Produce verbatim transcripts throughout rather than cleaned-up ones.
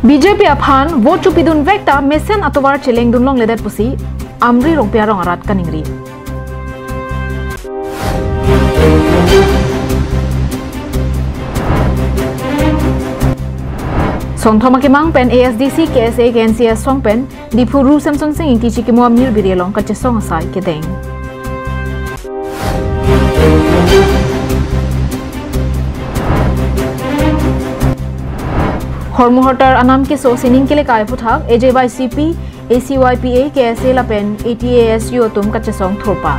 B J P aphan vote chopidun vek ta mesen atovar chelengdun longledet pusi Amri Rongpi arong arat kaningri. Songthom akemang pen A S D C, K S A, K N C S asong pen Diphu Ru Semsonsing Ingti chikimo amirbiri along kachesong asai kedeng. Hormuhortar anam keso sining kelekai aphuthak A J Y C P, A C Y P A, K S A lapen A T A S U atum kachesong thurpa.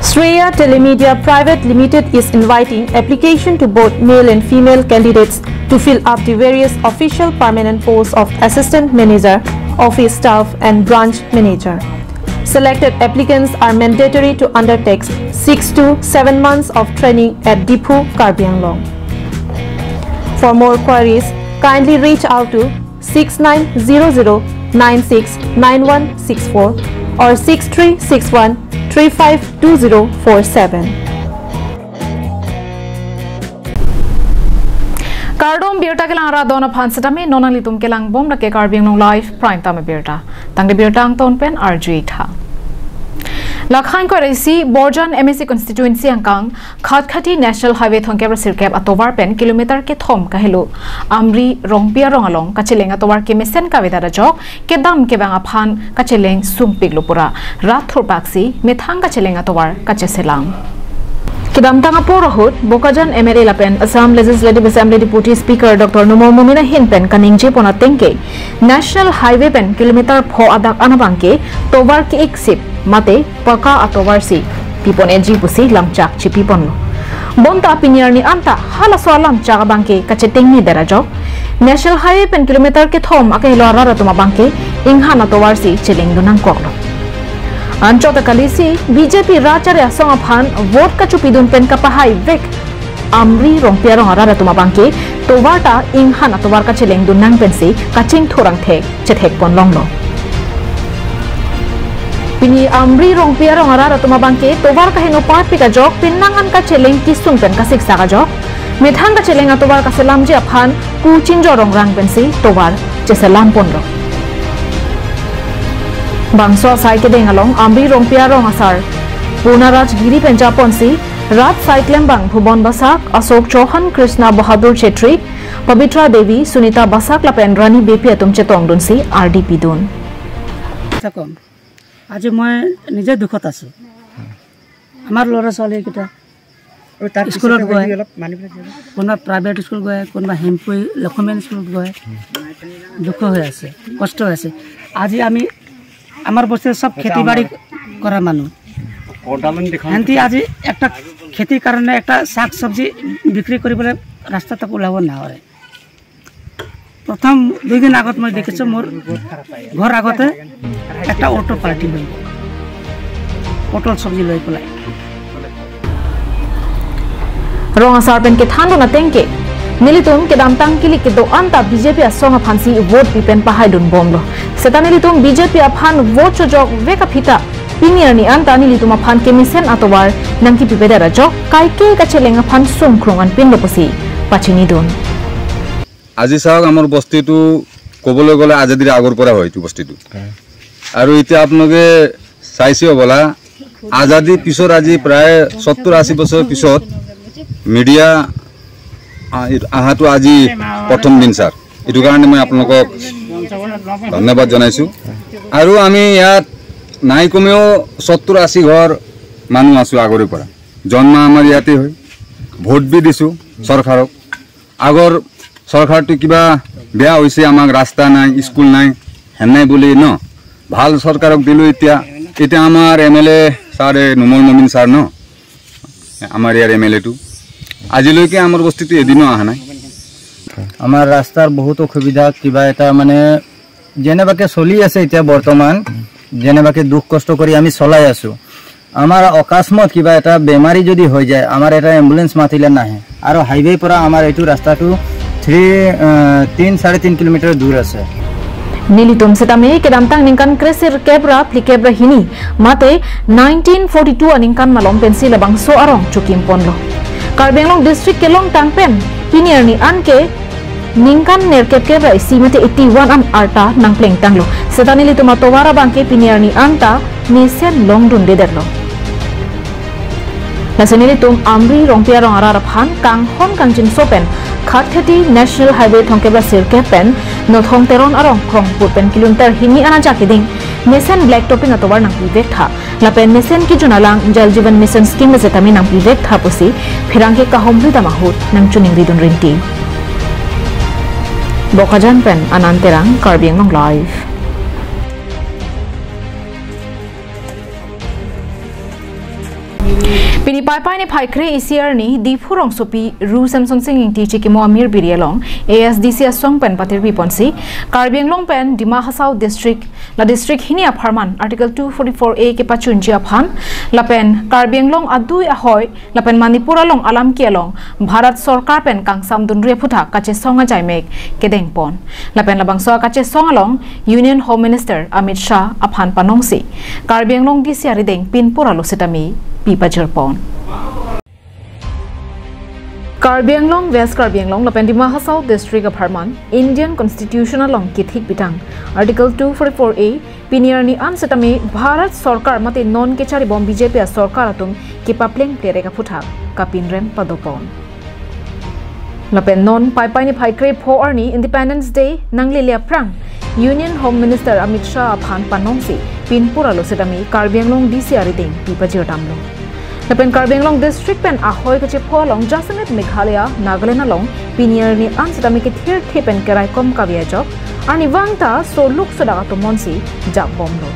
Shreya Telemedia Private Limited is inviting application to both male and female candidates to fill up the various official permanent posts of Assistant Manager, Office Staff and Branch Manager. Selected applicants are mandatory to undertake six to seven months of training at Diphu, Karbi Anglong. For more queries, kindly reach out to six nine zero zero nine six nine one six four or six three six one three five two zero four seven. Kardom, birta kelang arat do-an aphan setame, non nanglitum kelangbom lake Karbi Anglong Live Prime Time birta. Tangte birta angton pen arju-ik tha. Lakhain kore isi Borjan M A C constituency angkang Khatkhati National Highway thomkep ra sirkep atovar pen kilometer kethom kahelo Amri Rongpi arong along kacheleng atovar kemesen kavedet ajok kedam kevang aphan kacheleng sungpiklo pura rat thurpaksi methang kacheleng atovar kacheselam. Kedamtang apor ahut Bokajan M L A lapen Assam Legislative Assembly Deputy Speaker Doctor Numal Momin ahin pen kaningjepon atengke National Highway pen kilometer pho adak an abangke tovar ke-ik sip mate paka atovar si pipon-eji pusi lamchak chipiponlo. Bonta pini arni anta halaso alamchak abangke kachetengne det ajok National Highway pen kilometer kethom akehelo arat atum abangke inghan atovar si chelengdun nangkoklo. Anchot akalisi B J P rat chari asong aphan vote kachopidun pen kapahai vek Amri Rongpi arong arat atum abangke tovar ta inghan atovar kachelengdun nang pensi kachingthur angthek chethekpon longlo. Pini Amri Rongpi arong arat atum abangke tovar kaheno parpik ajok penang an kacheleng kesung pen kasiksak ajok methang kacheleng atovar kaselamji aphan ku chingjor rongrang pensi tovar cheselamponlo. Bangso asai kedeng along Amri Rongpi arong asar Purna Rajgiri pen japonsi rat saiklembang Bhuban Basak, Ashok Chauhan, Krishna Bahadur Chetri, Pabitra Devi, Sunita Basak lapen Rani Beypi atum chetongdunsi ardi pidun. আচ্ছা, কম। আজি মই নিজে দুখত আছো। আমাৰ ল'ৰা ছোৱালীকেইটা আৰু তাৰ পিছতে স্কুলত গৈ, অলপ মানি পেলাই দিয়ক। কোনোবা প্ৰাইভেট স্কুল গৈ, কোনোবা হেম্পুই লক্ষ্মীমণি স্কুলত গৈ দুখ হৈ আছে, কষ্ট হৈ আছে। আজি আমি, আমাৰ বস্তিৰ চব খেতি বাৰী কৰা মানুহ। সিহঁতি আজি একটা খেতিৰ কাৰণে একটা শাক চব্জি বিক্ৰী কৰিবলৈ ৰাস্তাত ওলাব নোৱাৰে। প্ৰথম দুই দিন আগত মই দেখিছোঁ, মোৰ ঘৰ আগতে একটা অটো পাৰ্টি লৈ পটল চব্জি লৈ পেলাই। Rong asar pen kethandun atengke nelitum kedamtang kilik kedo-an ta B J P asong aphansi vote pi pen pahaidunbomlo. Seta nelitum B J P aphan vote chojok vek aphi ta pini arni an ta nelitum aphan kemesen atovar nangkipipedet ajok kaike kacheleng aphan sungkrung anpinlo pusi pachinidun. আজি চাওক, আমাৰ বস্তিটো ক'বলৈ গ'লে আজাদিৰ আগৰ পৰা হয় এইটো বস্তিটো। আৰু এতিয়া আপোনালোকে চাইছে হ'বলা, আজাদি পিছত আজি প্ৰায় সত্তৰ আশী বছৰ পিছত মিডিয়া আ-, অহাটো আজি প্ৰথম দিন, ছাৰ। এইটো কাৰণে মই আপোনালোকক ধন্যবাদ জনাইছোঁ। আৰু আমি ইয়াত নাই কমেও সত্তৰ আশী ঘৰ মানুহ আছোঁ আগৰে পৰা। জন্ম আমাৰ ইয়াতে হয়, ভোট বি দিছোঁ চৰকাৰক। আগৰ চৰকাৰটো কিবা বেয়া হৈছে, আমাক ৰাস্তা নাই, স্কুল নাই, হেন নাই বুলি ন, ভাল চৰকাৰক দিলোঁ। এতিয়া, এতিয়া আমাৰ এম এল এ ছাৰে, নুমল মমিন ছাৰ ন, আমাৰ ইয়াৰ এম এল এটো, আজিলৈকে আমাৰ বস্তিটো এদিনো অহা নাই। আমাৰ ৰাস্তাৰ বহুত অসুবিধা, কিবা এটা মানে যেনেবাকে চলি আছে এতিয়া বৰ্তমান, যেনেবাকে দুখ কষ্ট কৰি আমি চলাই আছোঁ। আমাৰ অকস্মাত কিবা এটা বেমাৰী যদি হৈ যায়, আমাৰ এটা এম্বুলেন্স মাতিলে নাহে। আৰু হাইৱে পৰা আমাৰ এইটো ৰাস্তাটো থ্ৰী, আহ, তিন, চাৰে তিন কিলোমিটাৰ দূৰ আছে। Nelitum setame kedamtang ningkan kresirkep ra phlikep ra hini mate nineteen forty-two aningkan malom pensi labangso arong chokim ponlo. Karbi Anglong district kelongtang pen pini arni an ke ningkan nerkep kep ra isi mate eighty-one an arta nangplengtanglo. Seta nelitum atovar abangke pini arni an ta mesen longdundedetlo. Lasi nelitum Amri Rongpi arong arat aphan kanghon kangjinso pen Khatkhati National Highway thomkep ra sirkep pen Nothong Teron arong krongpur pen kilometer hini an ajak keding mesen black topping atovar nangpivek tha. Lapen mesen kejun alang Jal Jeevan Mission Scheme setame nangpivek tha pusi pherangke kahumri dam ahut nangchiningridun rinti. Bokajan pen Anand Terang, Karbi Anglong Live. Pini Paipai niphai kre-isi arni Diphu rongsopi Ru Semsonsing Ingti chikimo amir biri along A S D C asong pen patirpi ponsi Karbi Anglong pen Dima Hasao district, la district hini apharman Article two forty-four A kepachunji aphan lapen Karbi Anglong adui ahoi lapen Manipur along alam ke along Bharat Sorkar pen kangsamdunri aphuthak kachesong ajaimek kedengpon. Lapen labangso akachesong along Union Home Minister Amit Shah aphan panongsi Karbi Anglong D C arideng pinpur alo setame pipajirpon. Karbi Anglong, West Karbi Anglong lapen Dima Hasao district apharman Indian Constitution along kethik pitang Article two forty-four A pini arni an setame Bharat Sorkar mate non kecharibom B J P asorkar atum kepapleng plerek aphuthak kapinrem padopon. Lapen non Paipai niphai krepho arni Independence Day nanglele aphrang Union Home Minister Amit Shah aphan panongsi pinpur alo setame Karbi Anglong D C arideng pipajir damlo. Lapen Karbi Anglong district pen ahoi kachepho along jasemet Meghalaya, Nagaland along pini arni an setame kethirthe pen keraikom kave ajok arnivang ta soluk sodak atum monsi japbomlo.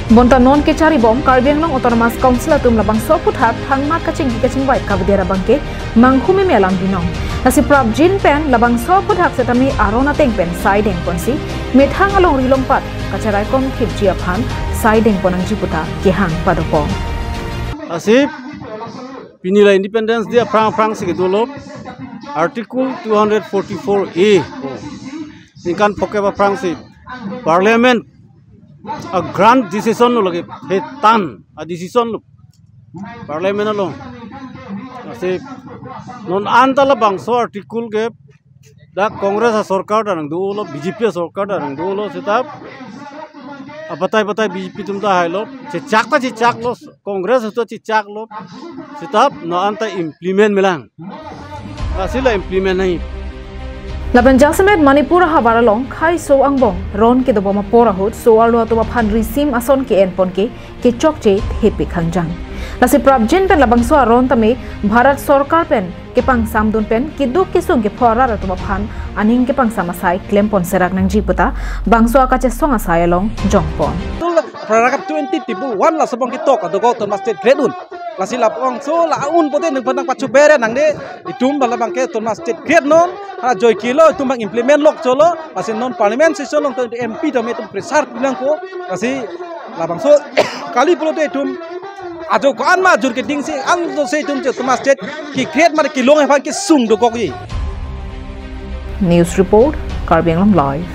Bonta non kecharibom Karbi Anglong Autonomous Council atum labangso aphuthak thangmat kachingki kachingvai kavedet abangke manghu meme alam binong. Lasi prapjin pen labangso aphuthak setame aron ateng pen sai dengponsi methang alongri longpat kacharaikom thipji aphan sai dengpon nangji puta kehang padopon. Lasi pini la Independence Day aphrang aphrangsi kedolo Article two hundred forty-four A ningkan phokep aphrangsi Parliament a grant decision lo lake, phetan a decision lo Parliament along. Lasi non anta labangso article ke dak Congress asorkar ta nangdolo, B J P asorkar ta nangdolo seta abatai batai B J P atum ta hailo, chechak ta chechaklo, Congress ta chechaklo seta non anta implement melang. Lasi la implement nangji. Lapen jasemet Manipur ahavar along khei so angbong ron kedobom apor ahut so-arlo atum aphan risim ason ke-enpon ke kechokche thepik hangjang. Lasi prapjin pen labangso aron tame Bharat Sorkar pen kepangsamdun pen keduk kesung kepho arat atum aphan aning kepangsam asai klempon serak nangji puta bangso akachesong asai along jongpon. Paragraph twenty table one laso abang ketok adogo Autonomous State create un. Lasi labangso la un pote nang pantang pachu bere nangde itum bala abangke Autonomous State create non ha joike lo itum abang implement lok cholo lasi non parliament session along to M P tame itum pressure pinangpo lasi labangso kali pulote itum ajo ko-an ma ajur kedingsi an do se itum che Autonomous State ke create mane kelong aphan kesung dokokji. News report, Karbi Anglong Live.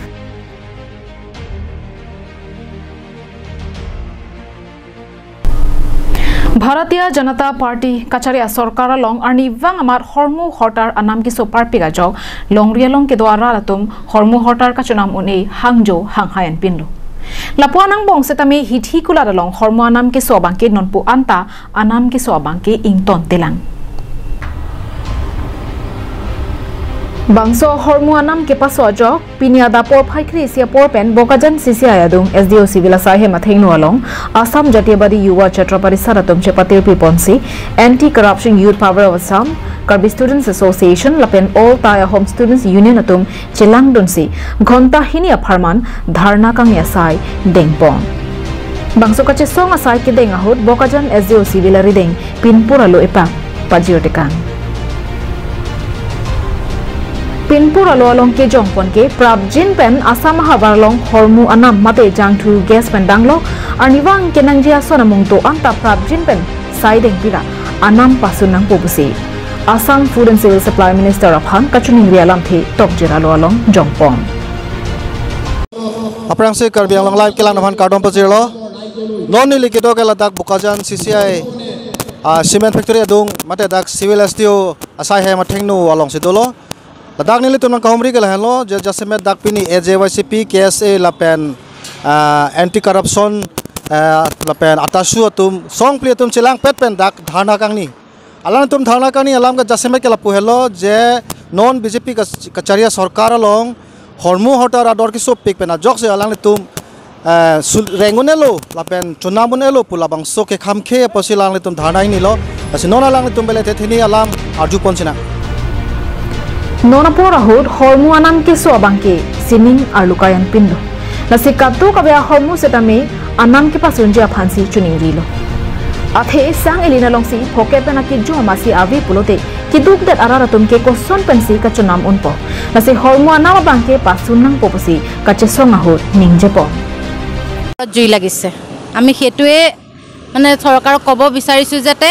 Bharatiya Janata Party kachari asorkar along arnivang amat hormu hortar anam keso parpik ajok longri along kedo arat atum hormu hortar kachonam un-e hangjo hanghai enpinlo. Lapu-an angbong setame hithi kulat along hormu anam keso abangke nonpu anta anam keso abangke ingtontelang. Bangso hormu anam kepaso ajok pini adap porphai kre-isi apor pen Bokajan C C I adung S D O Civil asai hem athengno along Assam Jatiyabadi Yuva Chhatra Parishad atum chepatirpi ponsi Anti Corruption Youth Power of Assam, Karbi Students Association lapen All Thai Ahom Students Union atum chelangdunsi ghonta hini apharman dharna kangni asai dengpon. Bangso kachesong asai kedeng ahut Bokajan S D O Civil arideng pinpur alo epak pajir tekang. Pinpur alo along kejongpon ke prapjin pen Assam ahavar along hormu anam mate jangthu gas pen danglok arnivang kenangji ason amung do anta prapjin pen sai dengpira anam pasun nangpo pusi Assam Food and Civil Supply Minister aphan kachiningri alamthe tokjir alo along jongpon. Aphrangsi Karbi Anglong Live kelang aphan kardom pajirlo. Non neli kedo ke ladak Bokajan C C I, ah, cement factory adung mate dak civil S D O asai hem athengno alongsi dolo. Ladak nelitum nangkahumri ke lahenlo, je jasemet dak pini A J Y C P, K S A lapen, ah, anti corruption, ah, lapen ATASU atum, songphli atum chelangpet pen dak dharna kangni. Alangtum dharna kangni alam ke jasemet ke lapu helo je non B J P ka-, kachari asorkar along hormu hotar ador kesopik pen ajoksi alanglitum, eh, sul-, reng un-elo lapen chonam un-elo pu labangso ke khamkhe apotsi alanglitum dharna ingnilo. Lasi non alanglitum bele thetheni alam arjupon sinang. Non apor ahut hormu anam keso abangke sining arlu kayan pinlo. Lasi kadokave ahormu setame anam kepasunji aphansi choningrilo. Athe sang elin alongsi phoke pen akejun amatsi ave pulote keduk det arat atum ke koson pensi kachonam unpo. Lasi hormu anam abangke pasun nangpo pusi kachesong ahut ningjepon. জুই লাগিছে। আমি সেইটোৱে মানে চৰকাৰক ক'ব বিচাৰিছোঁ যাতে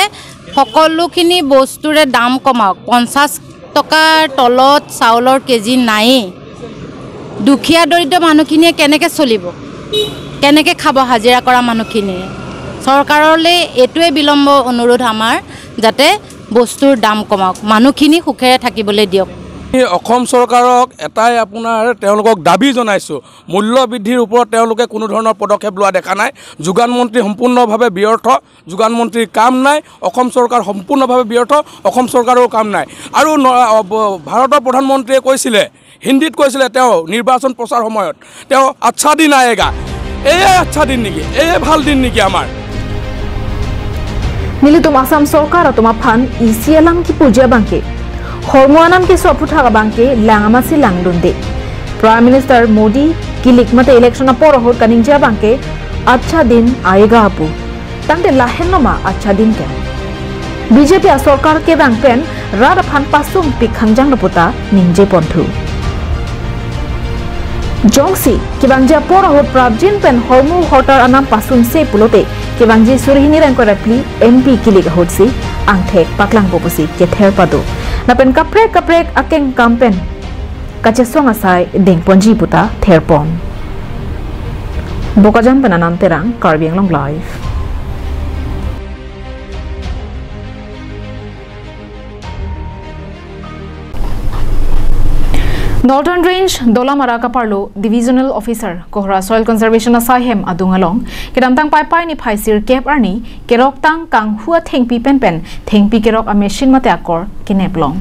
সকলোখিনি বস্তুৰে দাম কমাওক। পঞ্চাছ টকাৰ তলত চাউলৰ কেজি নায়েই। দুখীয়া দৰিদ্ৰ মানুহখিনিয়ে কেনেকে চলিব? কেনেকে খাব হাজিৰা কৰা মানুহখিনিয়ে? চৰকাৰলৈ এইটোৱে বিলম্ব অনুৰোধ আমাৰ, যাতে বস্তুৰ দাম কমাওক, মানুহখিনি সুখেৰে থাকিবলৈ দিয়ক। এই অসম চৰকাৰক এটাই আপোনাৰ তেওঁলোকক দাবী জনাইছোঁ, মূল্য বৃদ্ধিৰ ওপৰত তেওঁলোকে কোনো ধৰণৰ পদক্ষেপ লোৱা দেখা নাই। যোগান মন্ত্ৰী সম্পূৰ্ণভাৱে ব্যৰ্থ, যোগান মন্ত্ৰীৰ কাম নাই, অসম চৰকাৰ সম্পূৰ্ণভাৱে ব্যৰ্থ, অসম চৰকাৰৰ কাম নাই। আৰু ন-, অ, ব-, ভাৰতৰ প্ৰধানমন্ত্ৰীয়ে কৈছিলে, হিন্দীত কৈছিলে তেওঁ নিৰ্বাচন প্ৰচাৰ সময়ত, তেওঁ আচ্ছা দিন আয়েগা। এয়ে আচ্ছা দিন নেকি? এয়ে ভাল দিন নেকি আমাৰ? Nelitum Assam sorkar atum aphan isi alam kipuji abangke, hormu anam keso aphuthak abangke lang amatsi langdunde. Prime Minister Modi kilik mate election apor ahut kaningje abangke, "Accha din aayega" pu. Tangte lahenlo ma accha din ke? B J P asorkar kevang pen rat aphan pasungpik khangjanglo puta ningjeponthu. Jongsi kevangji apor ahut prapjin pen hormu hotar anam pasunse pulote, kevangji suri hini ra ingkoi ra phli M P kilik ahutsi angthek paklangpo pusi kether pado. Lapen kaprek kaprek akengkam pen kachesong asai dengponji puta therpon. Bokajan pen Anand Terang, Karbi Anglong Live. Northern Range Dolamara kaparlo Divisional Officer Kohora Soil Conservation asai hem adung along kedamtang Paipai niphai sirkep arni keroktang kanghu athengpi penpen thengpi kerok amachine mate akor kenep long.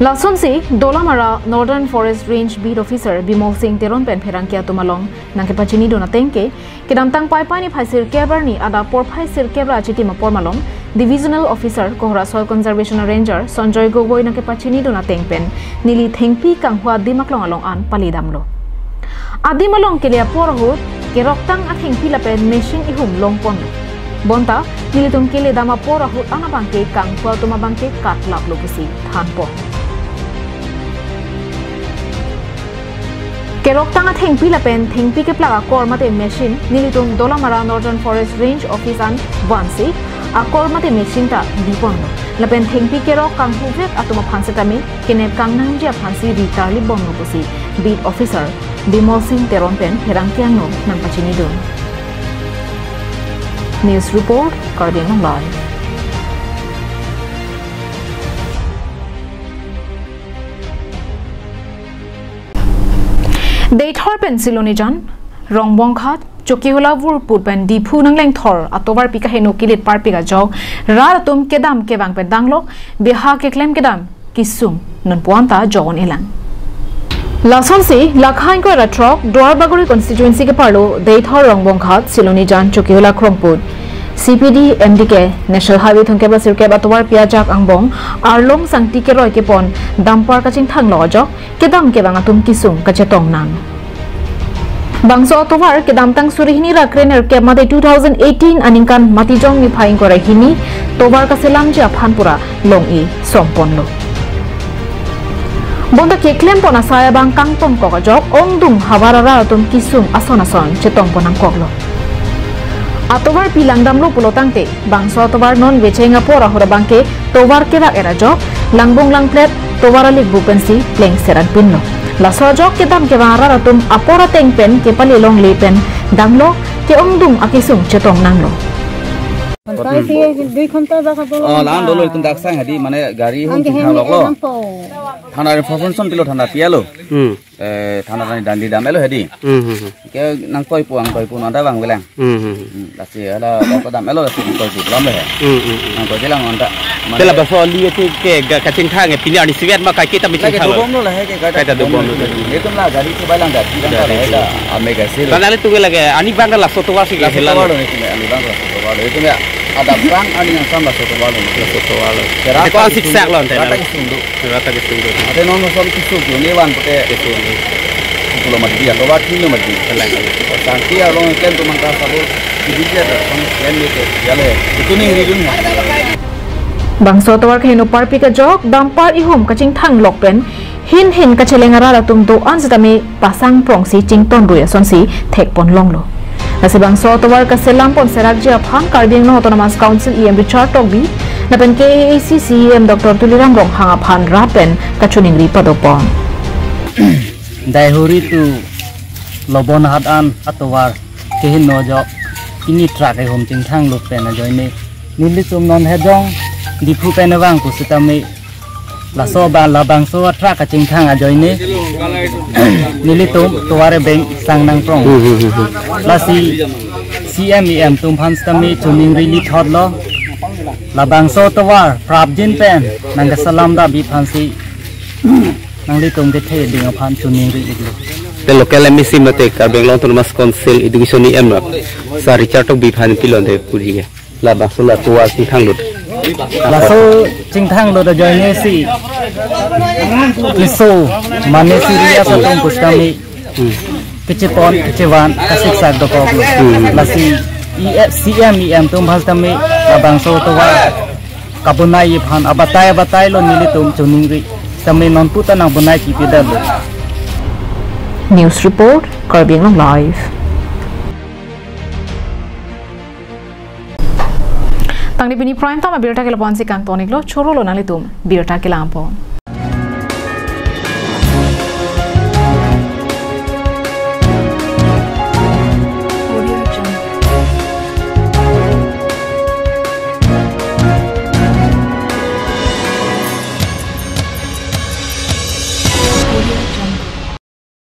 Lasonsi Dolamara Northern Forest Range Beat Officer Bimol Singh Teron pen pherangke atum along nangkepachinidun ateng ke, kedamtang Paipai niphai sirkep arni adap porphai sirkep ra achitim apor malom Divisional Officer Kohora Soil Conservation Ranger Sanjoy Gogoi nangkepachinidun ateng pen neli thengpi kanghu adim aklong along an palidamlo. Adim along kele apor ahut keroktang athengpi lapen machine ihum longponlo. Bonta nelitum keledam apor ahut an abangke kanghu atum abangke katlaplo pusi thanpon. Keroktang athengpi lapen thengpi keplak akor mate machine nelitum Dolamara Northern Forest Range Office an vansi akor mate machine ta diponlo. Lapen thengpi kerok kanghuvek atum aphan setame kenep kangnangji aphansi ri tarlipbomlo pusi Beat Officer Bimol Singh Teron pen pherangke angno nangpachinidun. News Report, Karbi Anglong Live. Deithor pen Silonijan, Rongbonghat, Chokihola Vurput pen Diphu nanglengthor atovarpi kaheno kilit parpik ajok rat atum kedam kevang pen danglok beha keklem kedam kesung nonpu anta jogon elang. Lasonsi lakha ingkoi ra throk Duarbagori constituency keparlo Deithor, Rongbonghat, Silonijan, Chokihola Krongput C P D M D K National Highway thomkep ra sirkep atovarpi ajak angbong arlong sangti keroi kepon dumper kachingthang lo ajok kedam kevang atum kesung kachetong nang. Bangso atovar kedamtang suri hini ra krenerkep mate two thousand eighteen aningkan Matijong niphai ingkoi ra hini tovar kaselamji aphan pura long-i somponlo. Bonta keklempon asai abang kangtongkok ajok ongdung havar arat atum kesung ason ason chetongpon nangkoklo. Atovarpi langdamlo pulo tangte bangso atovar non vecheng apor ahut abangke tovar kerak era ajok langbung langplet tovar alikbu pensi plengser anpinlo. Laso ajok kedam kevang arat atum apor ateng pen kepale longle pen damlo, ke-ongdung akesung chetong nanglo. Kontai si dui khonta bak atum. Oh, lan dolo itum dak sang hadi mane gari hum Angke chingthang hem loklo. Angpo. Thana information pilo, thana pialo. Hmm. Eh, thana tani dandi dam-elo hadi. Hmm, hmm, hmm. Ke nangtoipo, angtoipo nang tabang belang. Hmm, hmm, hmm. Hmm, lasi hala bangso dam-elo lasi nangtoipo lam le he. Hmm, hmm, hmm. Nangtoi lang anta. Te labangso ali ati ke ga kachingthang e pini arni sivet ma kaike ta Lagi mechingthang lo. Dobomlo la he ke Kaita dobomlo. Itum la gari ke balang da, tidak Dari ada itu. Ame gasi. Tanah itu lagi ani bang laso tovar si Laso helang. Tovar lo ni, itum ani bang laso tovar lo. Itum ya ada bang ani yang sama laso tovar lo. Laso tovar lo. Kerap Kita sik sak lo, Rata antena. Kesung do. Rata kesung do. Ada nono som kesung do ni wan pake. Kesung do. Pulo mati dia, tovar kilo mati. Telang. Sangti along ken tumang ka sabo. Jadi dia ada, kan ken ni ke. Ya le. Itu ni ridun ya. Bangso tovar keheno parpik ajok, dampar ihum kachingthang lok pen, hin hin kacheleng arat atum do-an sitame pasang prongsi chington rui asonsi thekpon longlo. Lasi bangso tovar kaselam pon serakji aphan Karbi Anglong Autonomous Council E M Richard Tokbi, lapen K A A C C E M Doctor Tuliram Ronghang aphan rat pen kachiningri padopon. Daihuri tu Lobon Hat an atovar keheno ajok, ini truck ihum chingthang lok pen ajoine. Nelitum non hejong Diphu pen vang pusitame laso ba labangso truck kachingthang ajoine. Nelitum tovar beng sang nangprong. Hmm, hmm, hmm, hmm. Lasi C M E M atum aphan sitame chiningri lithot lo. Labangso tovar prapjin pen nangkaselam da bi aphansi nanglitum kethe ding aphan chiningri iklo. Te local M A C mate Karbi Anglong Autonomous Council Education E M lo. Sir Richard Tokbi aphan pilon de puri ke. Labangso la tovar chingthang lut. Laso chingthang lut ajoine si keso mane si ria atum pusitame Hmm. Kechepon, kechevan, kasiksak dokok lo. Hmm. Lasi E F, C M E M atum aphan sitame labangso tovar kabonai aphan abatai abatai lo nelitum chiningri. Sitame nonpu ta nangbonai kipida lo. News report, Karbi Anglong Live. Tangte pini prime time abirta ke lapu-an si kangton iklo, choro lo nanglitum birta kelang pon.